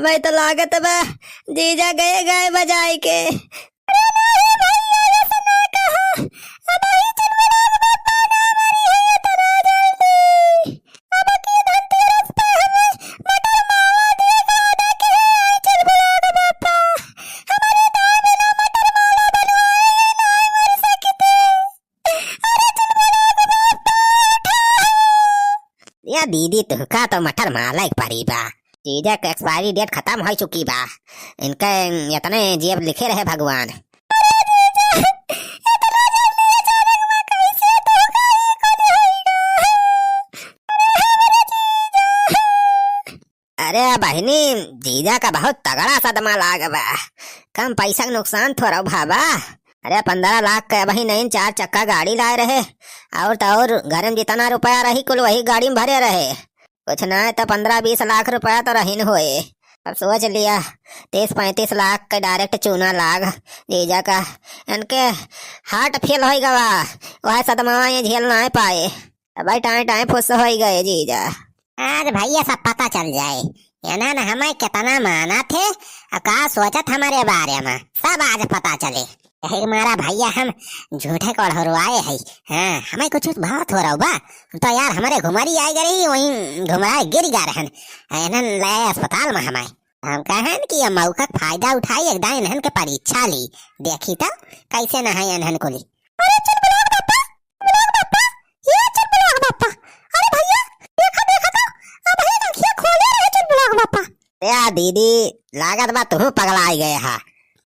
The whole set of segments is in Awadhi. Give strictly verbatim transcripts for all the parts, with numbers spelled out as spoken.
ऐ तो लागत बा जीजा गए गाय बजाए के। अरे नाही भैया, ऐसा ना कहा। अबही चुलबुलाक बप्पा ना मरी है इतना जल्दी। अब की धनतेरस पे हमें मटर मावा देगा, ना कहे चुलबुलाक बप्पा। हमारे दाई बिना मटर मावा बनवाए ही नाही मर सकते। अरे चुलबुलाक बप्पा, उठा। या दीदी, तुहका तो मटर मावा लायक परी बा। जीजा के expiry date खतम होइ चुकी बा। इनके इतने जेब लिखे रहे भगवान। अरे बहिनी, जीजा का बहुत तगड़ा सदमा लाग बा। कम पैसा के नुकसान थोड़ा भा बा। अरे पन्द्रह लाख के अबही नईन चार चक्का गाड़ी लाए रहे, और तो और घर में जितना रुपया रही कुल वही गाड़ी में भरे रहे। कुछ ना तो पन्द्रह बीस लाख रुपया तो रहीन होए। अब सोच लिया, तीस पैंतीस लाख के direct चूना लाग जीजा का। इनके heart fail होइ गवा, वह सदमा ये झेल ना पाए। अब भाई टाइम टाइम फुस होइ गए जीजा। आज भैया सब पता चल जाए, इन्हन हमें कितना मानत है और का सोचत हमारे बारे में, सब आज पता चले। यही मारा भैया हम झूठे को हरवाए है। हाँ, हमें कुछ बहुत हो रहा बा, तो यार हमारे घुमरी आए गए रही, वहीं घुमरा गिर गए रहन, इन्हन ले अस्पताल में हमें। हम कहन कि ये मौका के फायदा उठाई, एक दाई इन्हन के परीक्षा ली, देखी तो कैसे न है इन्हन को ली। अरे चुलबुलाक बप्पा, चुलबुलाक बप्पा, ये चुलबुलाक बप्पा। अरे भैया, देखा, देखा तो, अबही अखिया खोले रहे चुलबुलाक बप्पा। या दीदी, लागत बा तुहू पगलाई गए हा।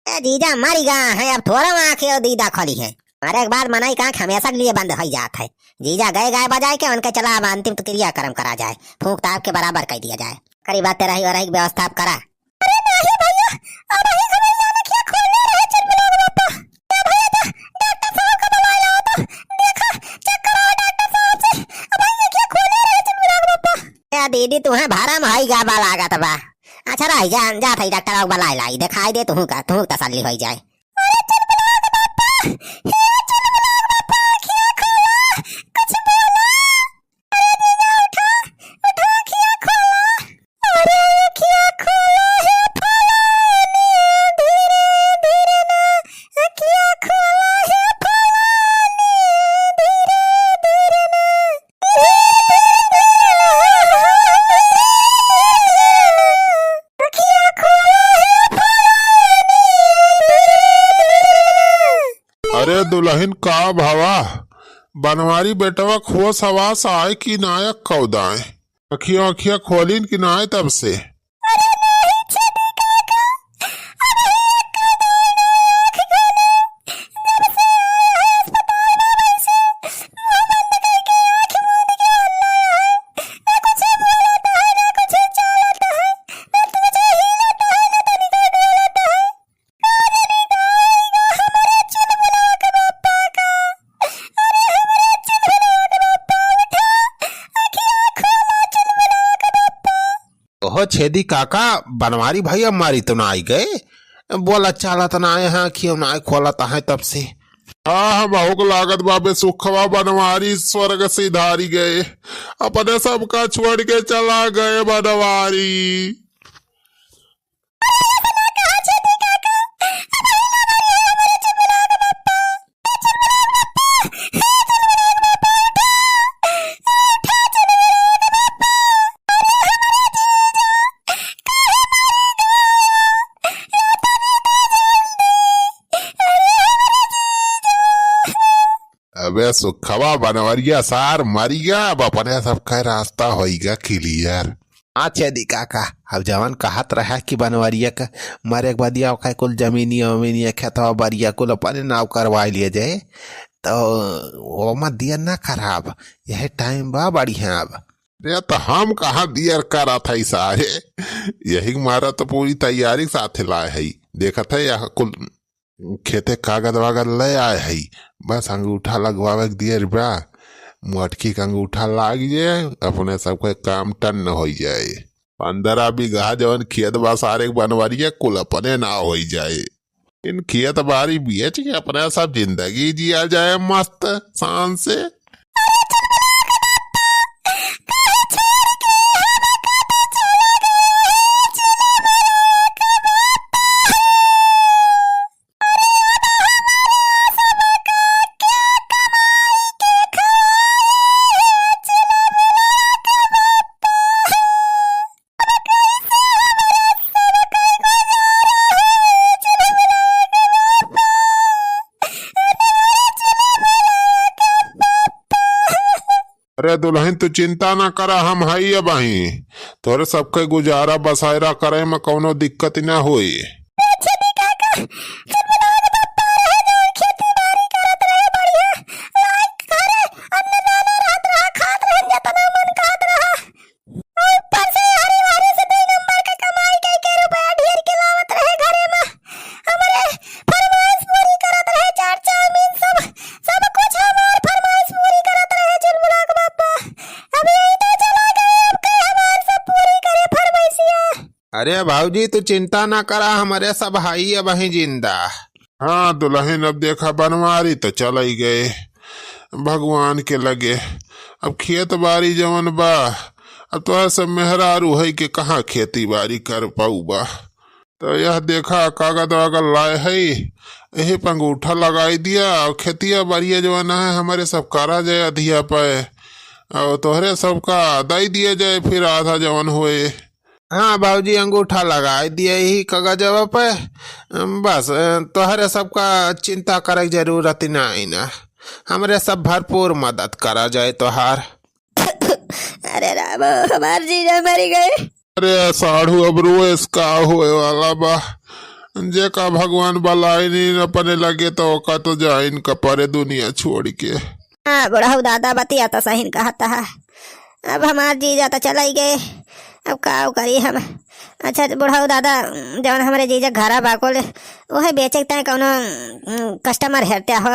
ए जीजा मरी गा है, अब थोड़ा आँखें और दीदा खोली है। मरे के बाद मनई का आँख हमेशा के लिए बंद होइ जात है। जीजा गए गाय बजाए के उनके चला अब अंतिम क्रियाकर्म करा जाए, फूंक ताप के बराबर कर दिया जाए। करी बात तेरा ही और एक व्यवस्था आप करा। अरे नाही भैया, अबही खबर जाने क्या खोलने रहे चुलबुलाक बप्पा। ए भैया जा, डॉक्टर साहब का बुलाया हो तो देखा, check कराओ डॉक्टर साहब से। अबही ये क्या खोलने रहे चुलबुलाक बप्पा। ए दीदी, तुहें भरम होइ गा बा लागत बा। अच्छा रह जा, जा था डॉक्टर साहब बुलाए लाई, दिखाई दे तुहू का, तुहू तसल्ली होइ जाए। अरे चुलबुलाक बप्पा, हे चुलबुलाक बप्पा, अखिया खोला, कुछ बोला। अरे जीजा उठा, उठा, अखिया खोला। अरे अखिया खोला हे फलानी, धीरे धीरे ना, अखिया खोला हे फलानी, धीरे धीरे ना। अरे दुलहिन, का भवा? बनवारी बेटवा क होस हवास आए कि नाय कौदाए? अखिया अखिया खोलिन कि नाय तब से? ओहो छेदी काका, बनवारी भैया मारी तो ना आई गए? बोला चालत ना आए हैं, अखियों ना खोलत है तब से। हाँ, हमहू के लागत बा बे सुखवा बनवारी स्वर्ग सिधारी गए, अपने सबका छोड़ के चला गए बनवारी। अबे सुखवा बनवरिया सार मरिया, अब अपने सबका रास्ता होइगा clear। हाँ छेदी काका, अब जवन कहत रहा कि बनवरिया का मरे के बदिया ओका कुल जमीनिया उमीनिया खेतवा बरिया कुल अपने नाव करवाई लिए जाए, तो ओमा दिया ना खराब, यही time बा बढ़िया अब। अरे तो हम कहाँ दियर करत है सारे, यही मारा तो पूरी तैयारी के साथे लाए है। देखत है यह कुल खेते कागद वागद ले आए हई, बस अंगूठा लगवावे के दियर बा। मोटकी के अंगूठा लाग जाए, अपने सबके काम टन्न होइ जाए। पन्द्रह बीघा जवन खेत बा सारे के बनवरिया कुल अपने ना होइ जाए। इन खेत बारी बेच के अपने सब जिंदगी जिया जाए मस्त शान से। अरे दुलहिन, तू चिंता ना करा, हम हई अबहीं। तोहरे सबके गुजारा बसायरा करे में कउनो दिक्कत ना होई। अच्छा, ठीक है, का? खेती बारी करत रहे बढ़िया, लायक घरे अन्न दाना रहत रहा, खात रहे जतना मन कहत रहा। ऊपर से हरी भरी से दुई नंबर के कमाई कई के रुपया ढेर के लावत रहे घरे में। हमरे फरमाइश पूरी करत रहे, चाट चाउमीन सब, सब कुछ हमार फरमाइश पूरी करत रहे झुलमुला के बापा। अब यही तो चला गए, अब के हमार सब पूरी करे फरमाइशिया। अरे भौजी, तू चिंता ना करा, हमरे सब हई अबहीं जिंदा। हाँ दुलहिन, अब देखा बनवारी तो चलई गए भगवान के लगे। अब खेत बारी जवन बा, अब तोहरे सब मेहरारू हई के कहाँ खेती बारी कर पाउबा। तो यह देखा कागद वागद लाए हई, यही पे अंगूठा लगाई दिया और खेतिया बारिया जवन है हमरे सब करा जाए अधिया पे, और तोहरे सबका दई दिया जाए फिर आधा जवन होए। हाँ बाबूजी, अंगूठा लगाई दिया यही कागजवा पे। बस, अ, तोहरे सबका चिंता करे के जरूरत नाहीं ना, हमरे सब भरपूर मदद करा जाए तोहार। अरे राम, हमार जीजा मरी गए। अरे साढ़ू, अब रोएस का होए वाला बा? जेका भगवान बलाइनिन अपने लगे, तो ओका तो जाइन का परे दुनिया छोड़ के। हाँ बुढ़ऊ दादा, बतिया तो सही कहत है। अब हमार जीजा तो चलई गए, अब का करी हम? अच्छा बुढ़ऊ दादा, जवन हमरे जीजा घरा बा कुल, वही बेचे के ताई कउनो, उम, कस्टमर हेरते हो।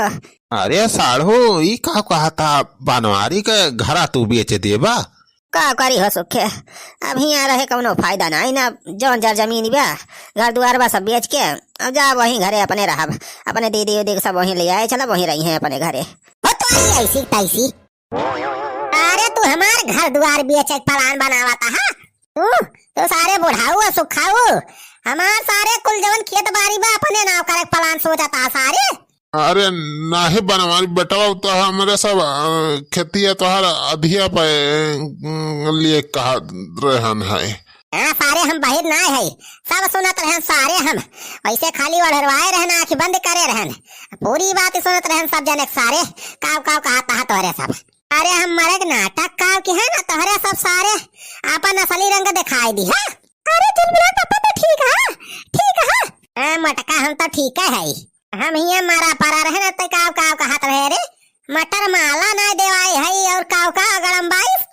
अरे साढ़ू, ई का कहत है, बनवारी के घरा तू बेच देबा? का करी हो सुखे, अब हियाँ रहे कउनो फायदा नाहीं ना, जवन जर जमीन बा, घर दुआर बा, सब बेच के अब जा वहीं घरे अपने रहब, अपने दीदी उदी के सब वहीं ले आए, चला वहीं रही हैं अपने घरे। हो तोरी ऐसी तैसी। अरे तू हमार घर दुआर बेचे के प्लान बनावत है, हाँ? तू, तू सारे बुढ़ऊ और सुखाऊ, हमार सारे कुल जवन खेत बारी बा अपने नाव करे के प्लान सोचत है सारे। अरे नाहीं बनवारी बेटवा, तो हमरे सब, अ, खेतिया तोहर अधिया पे, अ, लिए कहा रहन है। हाँ सारे, हम बहिर ना है, सब सुनत रहन सारे हम। वैसे खाली ओढ़रवाए रहन, आँख बंद करे रहन, पूरी बात सुनत रहन सब जने सारे। काव काव कहत है तोहरे सब। अरे हम मरे के नाटक काव की है ना, तोहरे सब सारे आपन असली रंग दिखाई दी है। अरे झुलमुला पापा तो ठीक है, ठीक है। हाँ मोटका, हम तो ठीक है। हम हियाँ मरा परा रहे ना, ते काव काव कहत रहे रे, मटर माला ना देवाई है और काव काव गड़म बाईस।